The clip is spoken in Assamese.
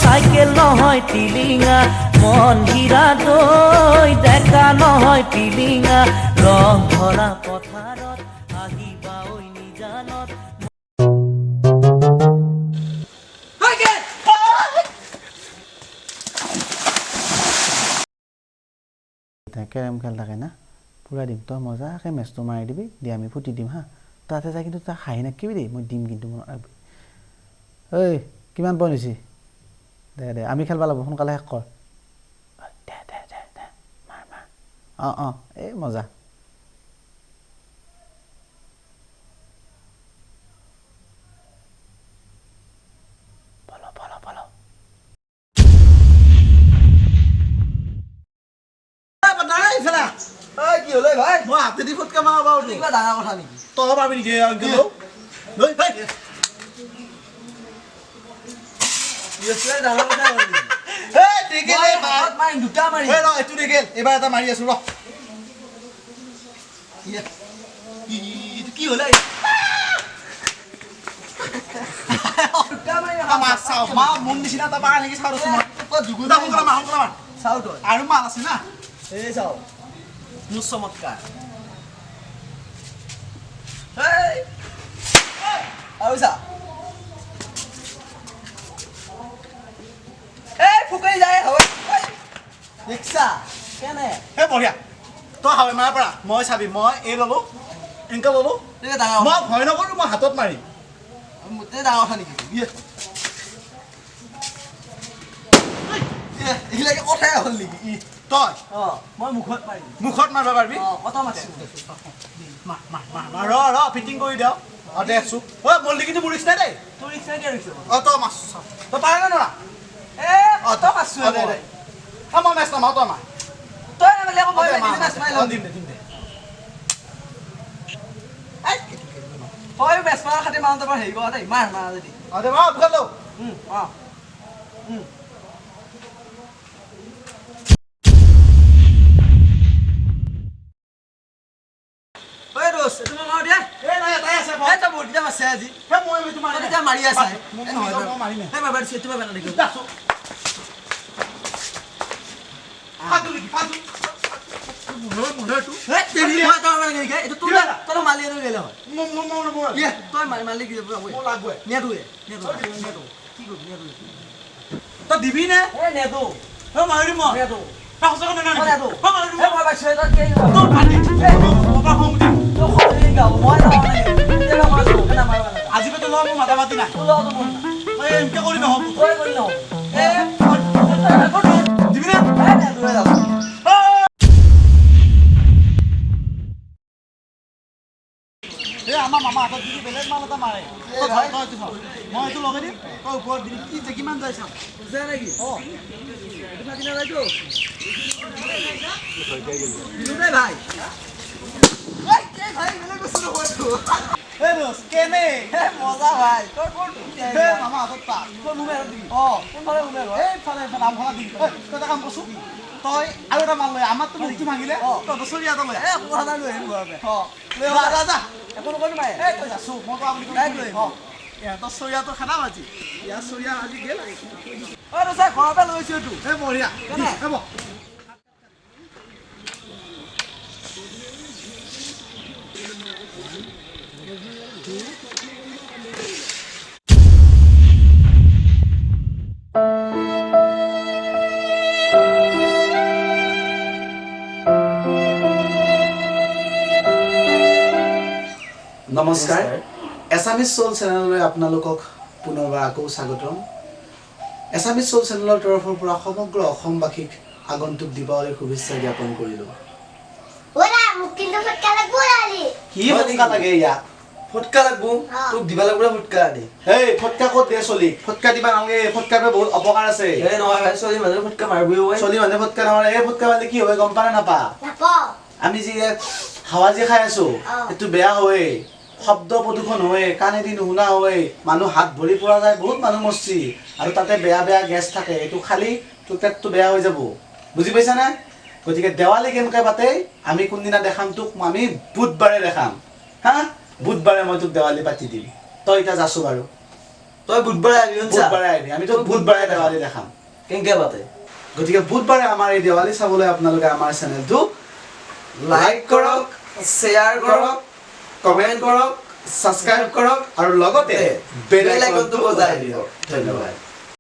চাইকেল নহয় টিলিঙা, মন হীৰা দৈ, ডেকা নহয় পিলিঙা, ৰং ধৰা পথাৰত আহিবা ঐ নিজানত। কেৰম খেল থাকে না, পূৰা দিম। তই মজাকৈ মেচটো মাৰি দিবি, দি আমি ফুটি দিম। হা, তাতে যাই কিন্তু তই হাঁহি নাকিবি দেই। মই দিম কিন্তু, মনত ৰাখবি। ঐ, কিমান পইণ্ট হৈছে? দে দে, আমি খেলব লাগিব, সোনকালে শেষ কৰ। দে দে দে দে, মাৰ মাৰ। অঁ অঁ, এই মজা। বলো বলো বলো। কি হ'লে ভাই? মই হাতেদি ফুটকা মাৰিব পাৰোঁ। কিবা ডাঙৰ কথা নেকি? তই পাৰবি নেকি আংকেল? লৈ ভাই। ডাঙৰ কথা হ'ল নেকি? এই দেগেল, এই ভাই। হাতত মাৰিম, দুটা মাৰিম। এই ৰ, এইটো দেগেল, এইবাৰ এটা মাৰি আছো ৰ। এইটো কি হ'লে? দুটা মাৰিম। এটা মাছ চাওঁ, মা মোৰ নিচিনা এটা পাৰা নেকি চাওঁ ৰচোন মই। দুগুণা। সোনকালে মাৰ, সোনকালে মাৰ। চাওঁ তই। আৰু মাল আছে না। এই চাওঁ, মোৰ চমৎকাৰ। এই আৰু চা, এই ফুকাই যায় হয়, দেখছা কেনে? এই বঢ়িয়া, তই হাৱে মাৰাৰ পৰা মই চাবি, মই এই ল'লো, এনেকে ল'লো। এই ডাঙৰ। মই ভয় নকৰোঁ, মই হাতত মাৰিম। মোতকৈ ডাঙৰ কথা নেকি? ইয়ে। এইবিলাকে কথাই হ'ল নেকি? ই তই। অঁ, মই মুখত মাৰিম। মুখত মাৰিব পাৰিবি? অঁ, কথা মাতিছোঁ। মাৰ মাৰ মাৰ মাৰ, ৰ ৰ, ফিটিং কৰি দিওঁ। অঁ দে চুপ। ঐ মল্লি, কিন্তু মোৰ ৰিক্স নাই দেই। তোৰ ৰিক্স নাই, কিয় ৰিক্স? অঁ, তই মাছ চাওঁ, তই পাৰা নে নোৱাৰা? এ অঁ, তই মাৰছো। অঁ, দে দে। অঁ, মই মেচ নামাৰো, তই মাৰ। তই নামাৰিলে আকৌ মই অঁ, দে, মাৰ, নিজে মাছ মাৰি অঁ, ল'ম। দিম দে, দিম দে। তই মেচ মাৰা খাতি মাৰোঁতে পৰা হেৰি কৰা দেই, মাৰ মাৰ যদি। অঁ দে, মাৰ, বুকাত লওঁ। অঁ। ঐ দোস্ত, এইটো মই মাৰো দিয়া। এই নাই, এটাই আছে। এই তই বহুত কেইটা মাৰছে আজি। এই মই এইটো মাৰি তই তেতিয়া মাৰি আছা। মই এই নহয়, মই মাৰিমে। এই মাৰবা দিছো, এইটো মাৰবা নালাগে। ফাল্টু নেকি, ফাল্টু মোৰ মোৰ এইটো। এই, তেৰি, মই তই মাৰবা নালাগে, এইটো তোৰ। কিয়? তই মালি আৰু গেলে হয়। মোৰ মোৰ মোৰ মোৰ ইয়ে, তই মাৰি মালি কি যাব? মোৰ লাগবই। নেদোৱে, নেদো নেদো। কি কৰিবি? নেদো। তই দিবি নে? এই নেদো। তই মাৰি দিম মই। নেদো। তই সঁচাকৈ নেদ মই নেকি? নেদো। তই মাৰি দিম। এই মই পাইছো, তই কি? তোৰ ভাতি মোৰ পৰা খং উঠিব। তোৰ খং গাব, মই যাব নালাগে। কেতিয়াবা মাৰছো, কেনে মাৰবা নালাগে। আজি পৰা তোৰ লগত মোৰ মাতা মাতি নাই। তোৰ লগতো মোৰ নাই। মই এনেকে কৰি নহ'ব। তই কৰি নহ'ব। এই দিবি নে? এই নেদোৱে যাব। এই আমাৰ মামা হাতত যদি বেলেগ মাল এটা মাৰে, তই ধৰ, তই এইটো ধৰ। মই এইটো লগাই দিম, তই ওপৰত দিবি। কি যে কিমান যায় চাম। বুজা নেকি? অঁ। এইটো ফাটি নাযায়তো? দিলো দেই ভাই। এই, এই ভাই, বেলেগ বস্তু নহয় এইটো। এই দোস্ত, কেনে? এই মজা ভাই। তই ক'ত? এই মামা হাতত পা। তই মুমে হাতত দিবি? অঁ। কোনফালে মুমে ঘৰ? এইফালে, এইফালে আমখলা দিম। ঐ, তই এটা কাম কৰচোন, তই আৰু এটা মাল লৈ আহ। আমাৰতো মুখটো ভাঙিলে, তই বছৰীয়া এটা লৈ আহ। এই একো কথা নাই, লৈ আহিম ঘৰৰ পৰা। অঁ, লৈ আহ, যা যা। একো নকয় নোৱাৰে। এই তই যাছো, মই কোৱা বুলি তাইক লৈ আহিম। অঁ, ইহঁতৰ চৰিয়াটো খানা আজি, ইয়াৰ চৰিয়া আজি গেল। ঐ দোস্ত, ঘৰৰ পৰা লৈ আহিছো এইটো। এই বঢ়িয়া। কেনে? হ'ব। নমস্কাৰ, এছামিজ চ'ল চেনেললৈ আপোনালোকক পুনৰবাৰ আকৌ স্বাগতম। এছামিজ চ'ল চেনেলৰ তৰফৰ পৰা সমগ্ৰ অসমবাসীক আগন্তুক দীপাৱলীৰ শুভেচ্ছা জ্ঞাপন কৰিলোঁ। ওলা, মোক কিন্তু ফটকা লাগবো লালি। কি ফটকা লাগে ইয়াক? ফটকা লাগবো? তোক দিবা লাগবো ফটকা আনি। এই ফটকা ক'ত দে চলিক? ফটকা দিবা নালাগে, ফটকাৰ পৰা বহুত অপকাৰ আছে। এই নহয় ভাই, ছোৱালী মানুহে ফটকা মাৰিবই ঐ। চলি মানুহে ফটকা নামাৰে। এই ফটকা মাৰিলে কি হয় গম পা নে নাপা? নাপাওঁ। আমি যি ইয়াত হাৱা যি খাই আছো, সেইটো বেয়া হয়, শব্দ প্ৰদূষণ হয়, কাণেদি নুশুনা হয়, মানুহ হাত ভৰি পৰা যায়, বহুত মানুহ মৰছি। আৰু তাতে বেয়া বেয়া গেছ থাকে, এইটো খালি তোৰ পেটটো বেয়া হৈ যাব, বুজি পাইছানে? গতিকে দেৱালী কেনেকৈ পাতে আমি কোনদিনা দেখাম তোক? আমি বুধবাৰে দেখাম। হা, বুধবাৰে মই তোক দেৱালী পাতি দিম। তই এতিয়া যাছো বাৰু। তই বুধবাৰে আহিবি, শুনছা? বুধবাৰে আহিবি, আমি তোক বুধবাৰে দেৱালী দেখাম কেনেকে পাতে। গতিকে বুধবাৰে আমাৰ এই দেৱালী চাবলৈ আপোনালোকে আমাৰ চেনেলটো লাইক কৰক, শ্বেয়াৰ কৰক, কমেণ্ট কৰক, ছাবস্ক্ৰাইব কৰক আৰু লগতে বেল আইকনটো বজাই দিয়ক। ধন্যবাদ।